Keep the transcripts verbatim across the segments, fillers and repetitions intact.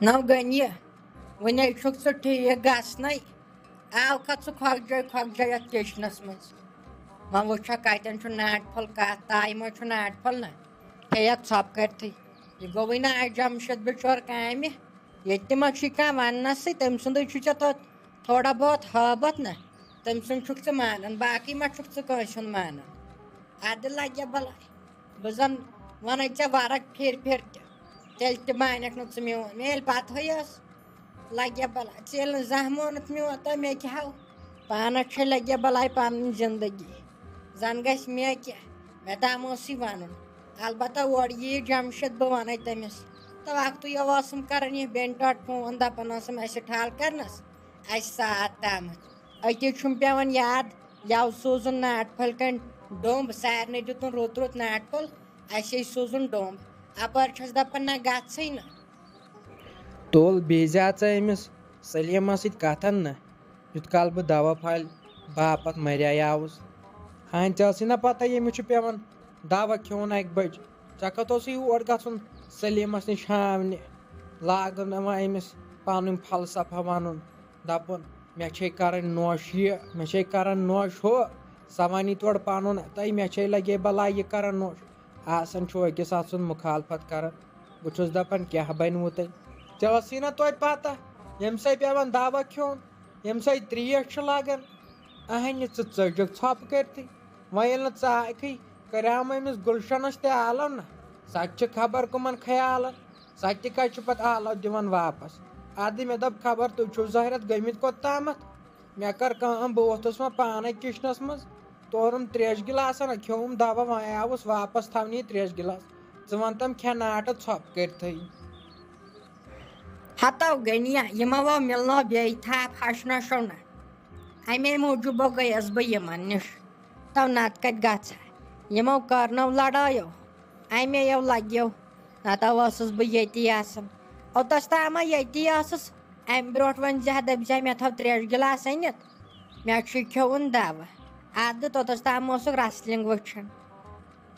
نو گٔنی، وۄنۍ چھُکھ ژٕ ٹھیٖک گژھنَے۔ آو کھا ژٕ کھۄکھ جاے کھۄکھ جاے یَتھ کِچنَس منٛز؟ وۄنۍ وٕچھا کَتٮ۪ن چھُ ناٹہِ پھوٚل، کَتھ تایہِ منٛز چھُ ناٹہِ پھوٚل نہ؟ کھیٚیَکھ ژھۄپہٕ کٔرتھٕے۔ یہِ گوٚوٕے نہ اَسہِ جمشید بِچور کامہِ۔ ییٚتہِ تہِ ما چھُے کانٛہہ وَننَسٕے، تٔمۍ سُنٛدُے چھُے ژےٚ توتہِ تھوڑا بہت ہٲبَتھ نہ۔ تٔمۍ سُنٛد چھُکھ ژٕ مانان، باقٕے ما چھُکھ ژٕ کٲنٛسہِ ہُنٛد مانان؟ اَدٕ لَگہِ بَلاے۔ بہٕ زَن وَنَے ژےٚ وَرَق پھِرِ پھِرِ تہِ، تیٚلہِ تہِ مانَکھ نہٕ ژٕ میون۔ مےٚ ییٚلہِ پَتہٕے ٲس، لَگہِ بَلاے۔ ژٕ ییٚلہِ نہٕ زانٛہہ مونُتھ میون، تہٕ مےٚ کیٛاہ ہاو؟ پانَس چھے لَگہِ بَلاے پَنٕنۍ زِندگی۔ زَن گژھِ مےٚ کیٛاہ؟ مےٚ تام اوسُے وَنُن۔ البتہ اورٕ یِیہِ جمشید، بہٕ وَنَے تٔمِس۔ تہٕ وقتٕے ٲسٕم کَران یہِ بیٚنہِ ٹاٹھ فون، دَپان ٲسٕم اَسہِ ٹھال کَرنَس، اَسہِ ساتھ تامَتھ۔ أتی چھُم پٮ۪وان یاد، یَوٕ سوٗزُن ناٹہِ پھٔلۍ کَنۍ ڈوٚمب، سارنٕے دیُتُن رُت رُت ناٹہِ پھوٚل، اَسے سوٗزُن ڈوٚمب۔ اَپٲرۍ چھَس دَپان نہ گژھٕے نہٕ۔ تُل بیٚیہِ زِ ژٕ أمِس سلیٖمَس سۭتۍ کَتھَن نہ، یُتھ کال بہٕ دوا پھلہِ باپتھ مَریٛاوُس۔ ہاں، ژےٚ ٲسٕے نہ پَتہ ییٚمِس چھُ پٮ۪وان دوا کھیوٚن اَکہِ بَجہِ؟ ژےٚ کَتھ اوسُے یور گژھُن سلیٖمَس نِش ہاونہِ؟ لاگُن وۄنۍ أمِس پَنُن فلسفہ وَنُن، دَپُن مےٚ چھے کَرٕنۍ نوش یہِ، مےٚ چھے کَرٕنۍ نوش ہُہ۔ سۄ وَنی تورٕ پَنُن، تہٕ مےٚ چھے لَگے بَلاے یہِ کَرٕنۍ نوش۔ آسان چھُ أکِس اَتھ سُنٛد مُخالفت کَران۔ بہٕ چھُس دَپان کیٛاہ بَنِوٕ تۄہہِ؟ ژےٚ ٲسٕے نہ توتہِ پَتہ، ییٚمہِ سۭتۍ پٮ۪وان دَوا کھیوٚن، ییٚمہِ سۭتۍ ترٛیش چھِ لَگان۔ اَہَنہِ ژٕ ژٔجِکھ ژھۄپہٕ کٔرتھٕے۔ وۄنۍ ییٚلہِ نہٕ ژٕ آکھٕے، کریٛام أمِس گُلشَنَس تہِ آلو نہ۔ سۄ تہِ چھِ خبر کٕمَن خیالَن۔ سۄ تہِ کَتہِ چھِ پَتہٕ آلو دِوان واپَس۔ اَدٕ مےٚ دوٚپ خبر تُہۍ چھِو ظٲہرَتھ گٔمٕتۍ کوٚت تامَتھ۔ مےٚ کٔر کٲم، بہٕ ووٚتھُس وۄنۍ پانَے کِچنَس منٛز، تورُم ترٛیش گِلاسَن، کھیوٚوُم دَوا، وۄنۍ آوُس واپَس تھاونہِ یہِ ترٛیش گِلاس۔ ژٕ وَن تَم کھٮ۪ناٹہٕ ژھۄپہٕ کٔرتھٕے۔ ہتو گٔنیا، یِمو آو مِلنو بیٚیہِ تھپھ ہشنو شونا۔ اَمے موٗجوٗب گٔیَس بہٕ یِمن نِش۔ تو نتہٕ کتہِ گژھٕ ہا؟ یِمو کٔر نو لڑٲیو، اَمے یو لگیو۔ نتہٕ ٲسٕس بہٕ ییٚتی آسان۔ اوٚتس تام ییٚتی ٲسٕس، اَمہِ برونٛٹھ وۄنۍ زِ ہا دٔپۍ زِ ہا مےٚ تھاو ترٛیش گِلاس أنِتھ، مےٚ چھُے کھیوٚوُن دوا۔ اَدٕ توٚتس تام اوسُکھ wrestling وٕچھان۔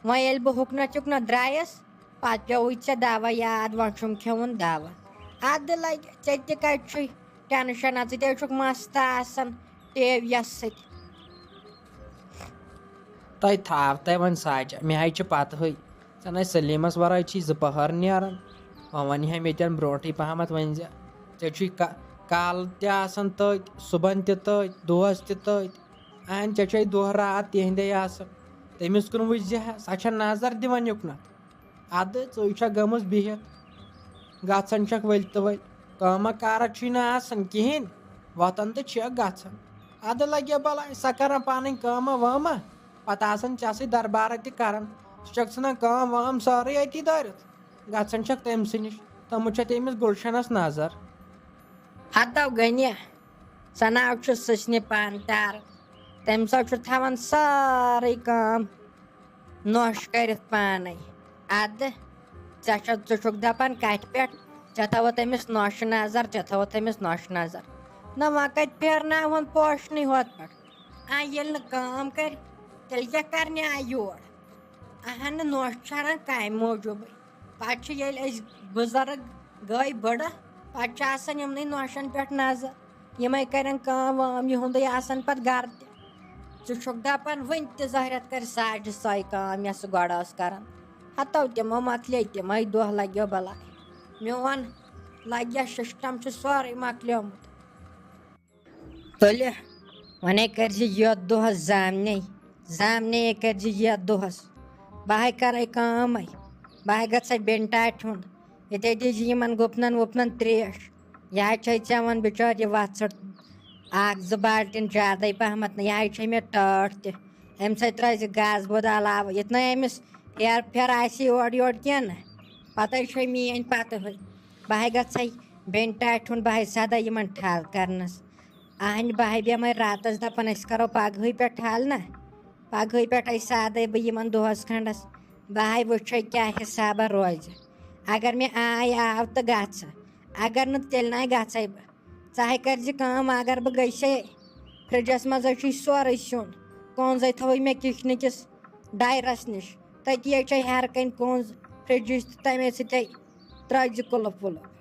وۄنۍ ییٚلہِ بہٕ ہُکنَتھ یُکنَتھ درٛایَس، پَتہٕ پیوٚوُے ژےٚ دَوا یاد، وۄنۍ چھُم کھیوٚوُن دَوا۔ اَدٕ لَگہِ، ژےٚ تہِ کَتہِ چھُے ٹٮ۪نشَن؟ ژٕ تہِ حظ چھُکھ مَستہٕ آسان ٹی وی یَس سۭتۍ۔ تۄہہِ تھاو تۄہہِ وۄنۍ ساچا، مےٚ حظ چھِ پَتہٕے۔ ژےٚ نَے سلیٖمَس وَرٲے چھی زٕ پَہَر نیران۔ وۄنۍ وَنہِ ہا مےٚ تٮ۪ن برونٛٹھٕے پَہمَتھ، وۄنۍ زِ ژےٚ چھُے کا-، کالہٕ تہِ آسان تٔتۍ، صُبحَن تہِ تٔتۍ، دۄہَس تہِ تٔتۍ۔ اہن، ژےٚ چھے دۄہ راتھ تِہندے آسان۔ تٔمِس کُن وٕچھ زِ ہا، سۄ چھےٚ نظر دِوان یُکنتھ۔ اَدٕ ژٕے چھےٚ گٔمٕژ بِہِتھ، گژھان چھکھ ؤلۍ تہٕ ؤلۍ۔ کٲمہ کارہ چھُے نہٕ آسان کِہینۍ، وۄتھان تہٕ چھکھ گژھان۔ اَدٕ لگے بلاے، سۄ کران پنٕنۍ کٲمہ وٲمہ، پتہٕ آسان ژےٚ سۭتۍ دربارہ تہِ کران۔ ژٕ چھکھ ژھٕنان کٲم وٲم سٲرٕے أتی دٲرِتھ، گژھان چھکھ تٔمۍ سٕے نِش۔ تٔمِس چھےٚ تٔمِس گُلشنس نظر۔ ہتو گٔنہِ، ژٕ ناو چھُ سٕژنہِ پانہٕ پیاران۔ تٔمۍ سا چھُ تھاوان سٲرٕے کٲم نوش کٔرِتھ پانے۔ اَدٕ ژےٚ چھَ-، ژٕ چھُکھ دَپان کَتھِ پٮ۪ٹھ، ژےٚ تھٲوٕتھ أمِس نوشہِ نظر، ژےٚ تھٲوٕتھ أمِس نوشہِ نظر۔ نہ وۄنۍ کَتہِ پھیرناوہون پوشنٕے ہوت پٮ۪ٹھ؟ آ، ییٚلہِ نہٕ کٲم کَرِ، تیٚلہِ کیٛاہ کَرنہِ آے یور؟ اہن نہٕ، نوش چھِ اَنان کامہِ موٗجوٗبٕے۔ پَتہٕ چھِ ییٚلہِ أسۍ بُزرٕگ گٔے بٕڑٕ، پَتہٕ چھِ آسان یِمنٕے نوشَن پٮ۪ٹھ نظر۔ یِمَے کَرن کٲم وٲم، یِہُنٛدُے آسان پَتہٕ گَرٕ تہِ۔ ژٕ چھُکھ دَپان وٕنہِ تہِ ظٲہرَت کَرِ ساڑِ سۄے کٲم، یۄس سُہ گۄڈٕ ٲس کَران۔ ہَتو تِمو مۄکلے تِمَے دۄہ لَگیو بَلاے۔ میون لَگیا سِسٹَم چھُ سورُے مۄکلیومُت۔ تُلہِ، وۄنۍ کٔرۍ زِ یَتھ دۄہَس زامنے، زامنے کٔرۍ زِ یَتھ دۄہَس۔ بہٕ ہَے کَرَے کٲمَے، بہٕ ہَے گژھَے بیٚنہِ ٹاٹھہِ ہُنٛد۔ ییٚتے دِیہِ زِ یِمَن گُپنَن وُپنَن ترٛیش۔ یہِ ہَے چھَے ژےٚ وَن بِچٲرۍ یہِ وَژھٕڑ اَکھ زٕ بالٹیٖن زیادَے پَہمَتھ نہٕ، یہِ ہَے چھَے مےٚ ٹٲٹھ تہِ۔ اَمہِ سۭتۍ ترٛٲوزِ گاسہٕ بود علاوٕ، یُتھ نہٕ أمِس ہیرٕ پھیرٕ آسہِ اورٕ یورٕ کینٛہہ نہٕ۔ پَتہٕ حظ چھَے میٛٲنۍ پَتہٕ ہٕے۔ بہٕ ہَے گژھَے بیٚنہِ ٹاٹھہِ ہُنٛد، بہٕ ہَے سَدَے یِمَن ٹھال کَرنَس۔ اہنہِ بہٕ ہَے بیٚمٲرۍ راتَس دَپان أسۍ کَرو پَگہٕے پٮ۪ٹھ ٹھال نہ۔ پَگہٕے پٮ۪ٹھ أسۍ سادَے بہٕ یِمَن دۄہَس کھنٛڈَس۔ بہٕ ہَے وٕچھَے کیٛاہ حِسابہ روزِ۔ اگر مےٚ آے آو تہٕ گژھٕ، اگر نہٕ تیٚلہِ نَے گژھَے بہٕ۔ ژٕ ہَے کٔرۍ زِ کٲم، اگر بہٕ گٔژھے فرٛجَس منٛز حظ چھُے سورُے سیُن، کونٛزَے تھاوَے مےٚ کِچنہٕ کِس ڈایرَس نِش۔ تٔتی حظ چھَے ہیٚرٕ کَنۍ کونٛز فرٛجِچ تہٕ تَمے سۭتۍ ترٛٲوزِ قُلُف وُلُف۔